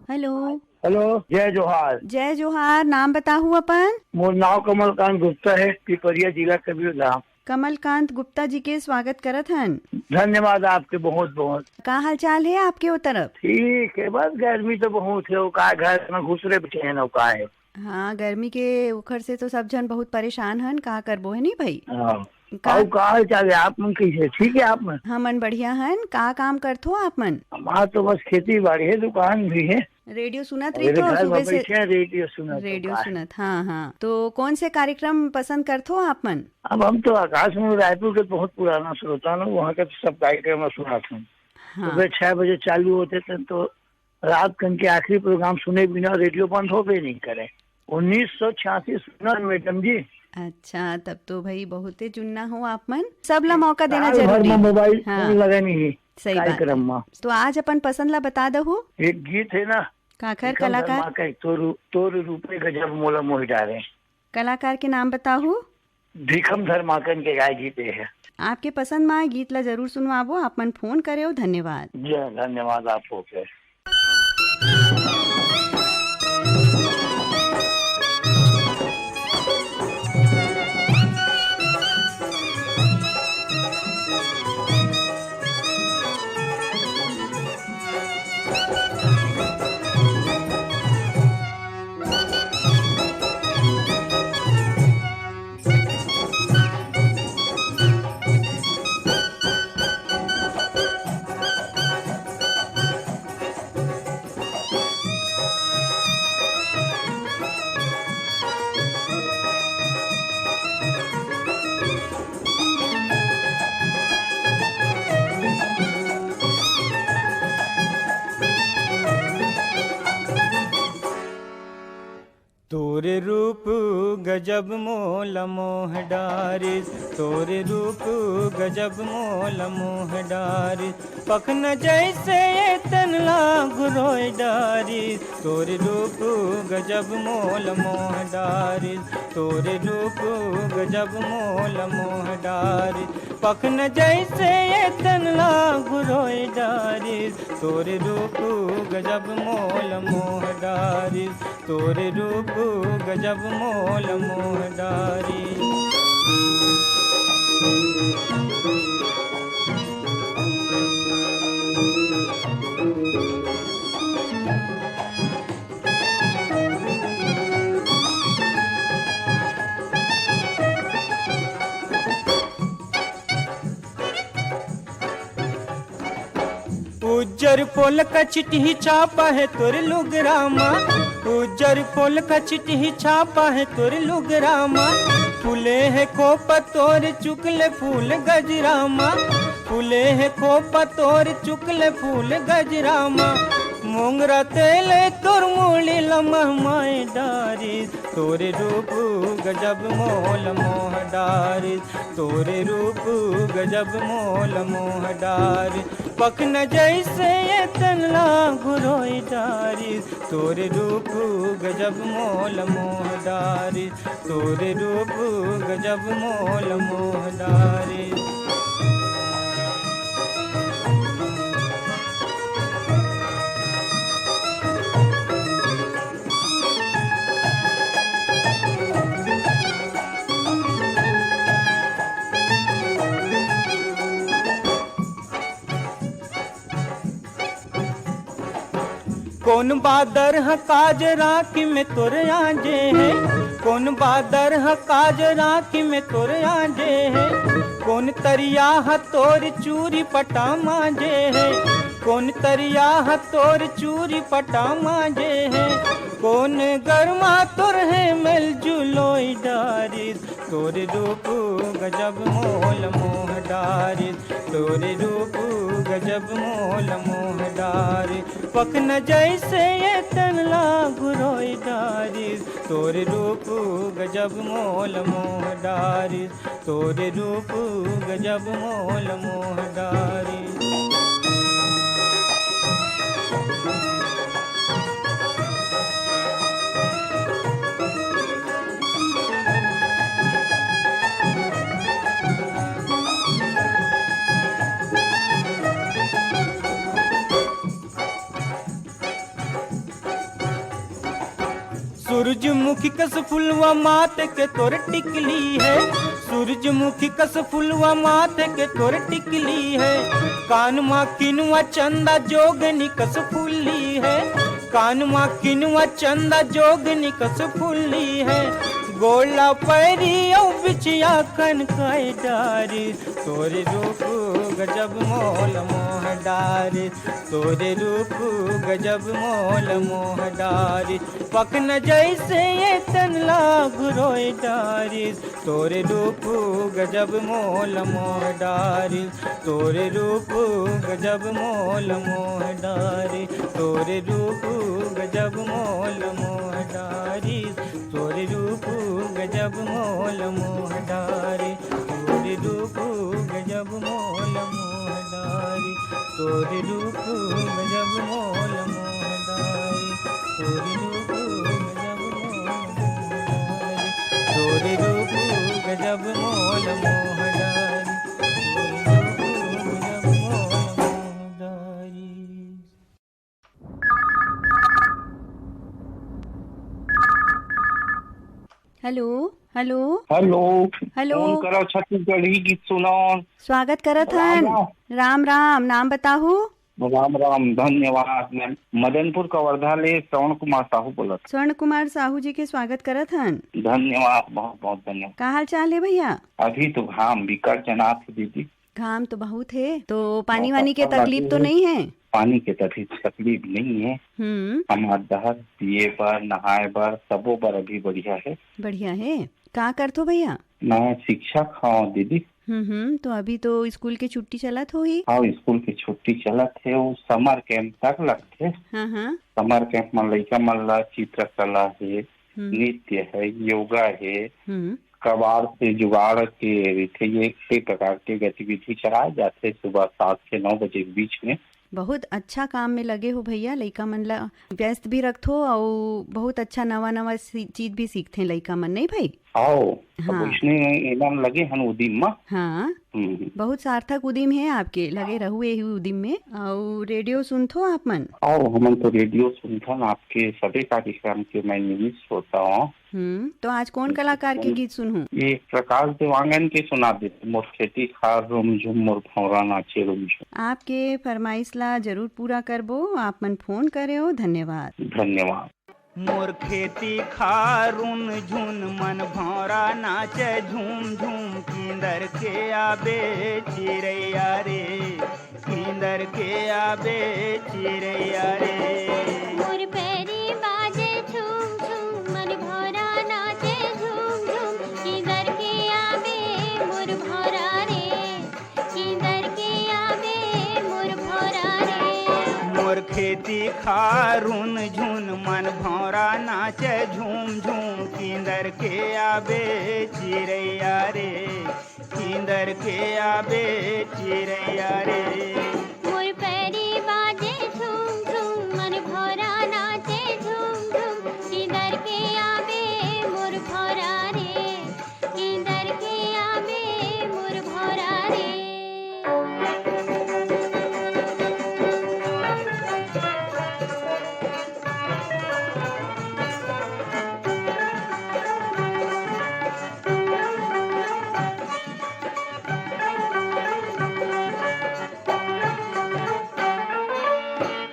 हेलो। हेलो, जय जोहार। जय जोहार, नाम बताहू अपन? मोर नाव कमलकांत गुप्ता हे, पिपरिया, जिला कबीरधाम। कमलकांत गुप्ता जी के स्वागत करत हन। धन्यवाद आपके बहुत बहुत। का हाल चाल हे आपके ओ तरफ? ठीक हे, बस गर्मी तो बहुत हे, ओ का घर में घुसरे बइठे हन, ओ का हे। हाँ, गर्मी के ओखर से तो सब झन बहुत परेशान हन, का करबो, हे नी भाई? हाँ। का अउ का हाल चाल हे आप मन, कइसे, ठीक हे आप मन? हमन बढ़िया हन। का काम करथो आप मन? हमार तो बस खेती बाड़ी हे, दुकान भी हे। रेडियो सुनत अरे रहिथो घर सुबह में से? बइठे हैं, रेडियो सुनत रेडियो का है? सुनत, हाँ, हाँ। तो कौन से कार्यक्रम पसंद करथो आप मन? अब हम तो आकाशवाणी रायपुर के बहुत पुराना श्रोता ना, वहाँ के सब कार्यक्रम सुनत हन। हाँ। सुबह छह बजे चालू होते थे तो रात कन के आखिरी प्रोग्राम सुने बिना रेडियो बंद होबे नहीं करे। उन्नीस सौ छियासी सुनन मैडम जी। अच्छा, तब तो भाई बहुते जुन्ना हो आप मन। सब ला मौका देना साल भर जरूरी। में मोबाइल हाँ। फोन लगे नहीं सही बात कार्यक्रम है। में। तो आज अपन पसंद ला बता दहू। एक गीत हे ना, काखर भीखम कलाकार? धर्माकर, तोर, तोर रूपे गजब मोला मोहि डारे। कलाकार के नाम बताहू। भीखम धर्माकर के गाय गीत हे। आपके पसंद मा गीत ला जरूर सुनवाबो। आप मन फोन करेव, धन्यवाद। जी, धन्यवाद आपको के। गजब मोल मोह डारिस, तोर रूप गजब मोल मोह डारिस। पखना जैसे ये तन ला घुरोय डारिस, तोर रूप गजब मोल मोह डारिस, तोर रूप गजब मोल मोह डारिस। पखना जैसे ये तन ला घुरोय डारिस, तोर रूप गजब मोल मोह डारिस, तोर रूप गजब मोल मोह डारिस। उज्जर पोल कछिटही छापा हे तोर लुगरा मा, उज्जर पोल कछिटही छापा हे तोर लुगरा मा। फूले हे खोपा तोर चुकले फूल गजरा मा, फूले हे खोपा तोर चुकले फूल गजरा मा। मोंगरा तेले तोर मुड़ी ला महमाय डारिस, तोर रूप गजब मोल मोह डारिस, तोर रूप गजब मोल मोह डारिस। पखना जैसे ये तन ला घुरोय डारिस, तोर रूप गजब मोल मोह डारिस, तोर रूप गजब मोल मोह डारिस। कोन बादर ह काज राखी में तोर आजे हे, कोन बादर ह काज राखी में तोर आजे हे, कोन तरिया ह तोर चूरी पटा माजे हे, कोन तरिया ह तोर चूरी पटा माजे हे, कोन गरमा तोर हे मेल जुलोय डारिस, तोर रूप गजब मोल मोह डारिस, तोर रूप गजब मोल मोह डारिस। पखना जैसे ये तन ला घुरोय डारिस, तोर रूप गजब मोल मोह डारिस, तोर रूप गजब मोल मोह डारिस। सूरजमुखी कस फुलवा माथ के तोर टिकली हे, सूरजमुखी कस फुलवा माथ के तोर टिकली हे। कान मा किनवा चंदा जोगनी कस फुल्ली हे, कान मा किनवा चंदा जोगनी कस फुल्ली हे। गोड़ ला पैरी अउ बिछिया खनकाय डारिस, तोर रूप गजब मोल मोह डारिस, तोर रूप गजब मोल मोह डारिस। पखना जैसे ये तन ला घुरोय डारिस, तोर रूप गजब मोल मोह डारिस, तोर रूप गजब मोल मोह डारिस, तोर रूप गजब मोल मोह डारिस, तोर रूप गजब मोल मोह डारिस, तोर रूप गजब मोल मोह डारिस, तोर रूप गजब मोल मोह डारिस, तोर रूप गजब मोल मोह डारिस, तोर रूप गजब मोल मोह डारिस, तोर रूप गजब मोल मोह डारिस। Hello, hello. Hello. Hello. Phone करो छत्तीसगढ़ी गीत सुनो। स्वागत करत राम हन। राम। राम राम, नाम बताहू? राम राम, धन्यवाद। मैं मदनपुर कवर्धा ले श्रवण कुमार साहू बोलत। श्रवण कुमार साहू जी के स्वागत करत हन। धन्यवाद, बहुत बहुत धन्यवाद। का हाल चाल हे भैया? अभी तो घाम बिकट जनात हे दीदी। घाम तो बहुत हे, तो पानी वानी के तकलीफ तो नहीं है? पानी के तभी तकलीफ नहीं है। हम्म। हमार डहर पिए बर, नहाए बर, सबो बर अभी बढ़िया है। बढ़िया है। का करथो भैया? मैं शिक्षक हूँ दीदी। हम्म हम्म, तो अभी तो स्कूल के छुट्टी चलत होही? हाँ, स्कूल के छुट्टी चलत हे, वो समर कैंप तक लगथे। हाँ हाँ। समर कैंप में लइका मन ला चित्रकला हे, हम्म। नृत्य है, योगा है, हम्म। कबाड़ से जुगाड़ के रहिथे, ये कई प्रकार के गतिविधि चलाए जाथे सुबह सात से नौ बजे के बीच में। बहुत अच्छा काम में लगे हो भैया, लइका मन ला व्यस्त भी रखथो अउ बहुत अच्छा नवा नवा सी-, चीज भी सीखथे लइका मन, नहीं भाई? आओ, अब हाँ। इसने एमन लगे हन उदिम मा। हाँ। हम्म। बहुत सार्थक उदिम है आपके, लगे रहू यही उदिम में। अउ रेडियो सुनथो आप मन? आओ, हमन तो रेडियो सुनथन, आपके सभी कार्यक्रम के मैं नियमित श्रोता हूँ। हम्म, तो आज कौन कलाकार के गीत सुनहूँ? ये प्रकाश देवांगन के सुना दे, मोर खेती खार रुमझुम, मोर भौंरा नाचे रुमझुम। आपके फरमाइश ला जरूर पूरा करबो, आप मन फोन करे हो, धन्यवाद। धन्यवाद। मोर खेती खार रुमझुम, मन भौंरा नाचे झूम झूम, किंदर के आबे चिरैया रे, किंदर के आबे चिरैया रे। मोर पैरी बाजे झूम झूम, मन भौंरा नाचे झूम झूम, किंदर के आबे मोर भौंरा रे, किंदर के आबे मोर भौंरा रे। मोर खेती खार रुमझुम, मन भौंरा नाचे झूम झूम, किंदर के आबे चिरैया रे, किंदर के आबे चिरैया रे। मोर पैरी बाजे झूम झूम, मन भौंरा नाचे झूम झूम, किंदर के आबे मोर भौंरा रे, किंदर के आबे मोर भौंरा रे।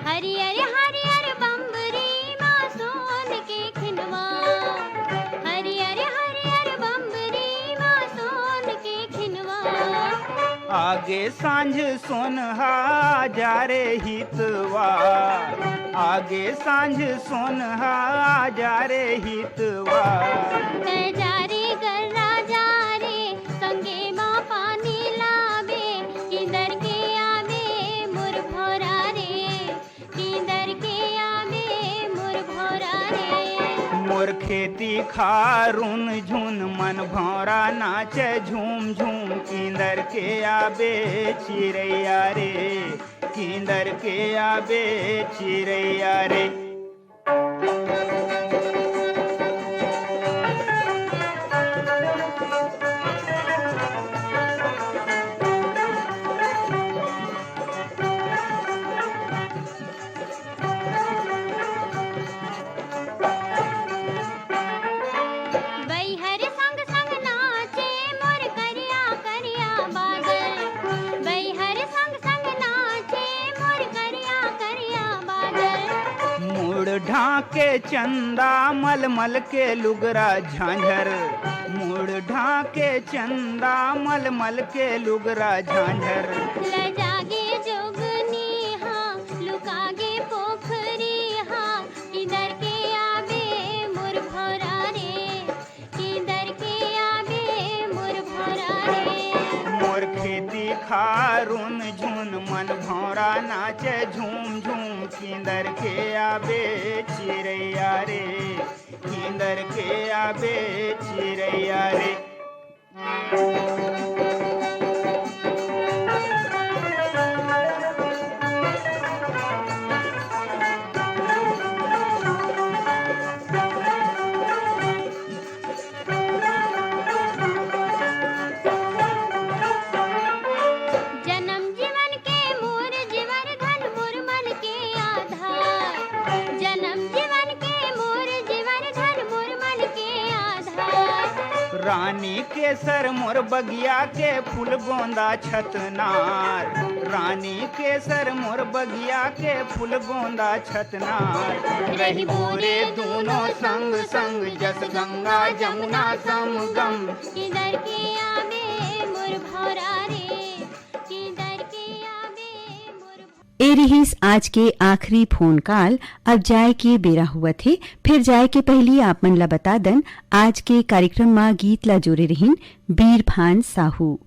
हरियर हरियर बंबरी मा सोन के खिनवा, हरियर हरियर बंबरी मा सोन के खिनवा। आगे सांझ सोनहा जा रे हितवा, आगे सांझ सोनहा जा रे हितवा। तै जा रे गर्रा जा रे, संगे मा पानी लाबे, किंदर के आबे मोर भौंरा रे, किंदर के आबे मोर भौंरा रे। मोर खेती खार रुमझुम, मन भौंरा नाचे झूम झूम, किंदर के आबे चिरैया रे, किंदर के आबे चिरैया रे। बइहर संग संग नाचे मोर करिया करिया बादल, बइहर संग संग नाचे मोर करिया करिया बादल। मुड़ ढांके चंदा मलमल के लुगरा झांझर, मुड़ ढांके चंदा मलमल के लुगरा झांझर। लजागे जोगनी हा, लुकागे पोखरी हा, किंदर के आबे मोर भौंरा रे, किंदर के आबे मोर भौंरा रे। मोर खेती खार रुमझुम, मन भौंरा नाचे झूम झूम, किंदर के आबे चिरैया रे, किंदर के आबे चिरैया रे। जनम जीवन के मोर जीवर धन, मोर मन के आधार। जनम जीवन के मोर जीवर धन, मोर मन के आधार। रानी केसर मोर बगिया के फूल गोंदा छतनार, रानी केसर मोर बगिया के फूल गोंदा छतनार। रहिबो रे दूनों संग संग, जस गंगा जमुना संगम। किंदर के आबे मोर भौंरा रे, किंदर के आबे मोर ए रिहिस आज के आखिरी फोन कॉल। अब जाए के बेरा हुवत हे, फेर जाए के पहिली आप मन ला बता दन, आज के कार्यक्रम मा गीत ला जोरे रहिन बीरभान साहू।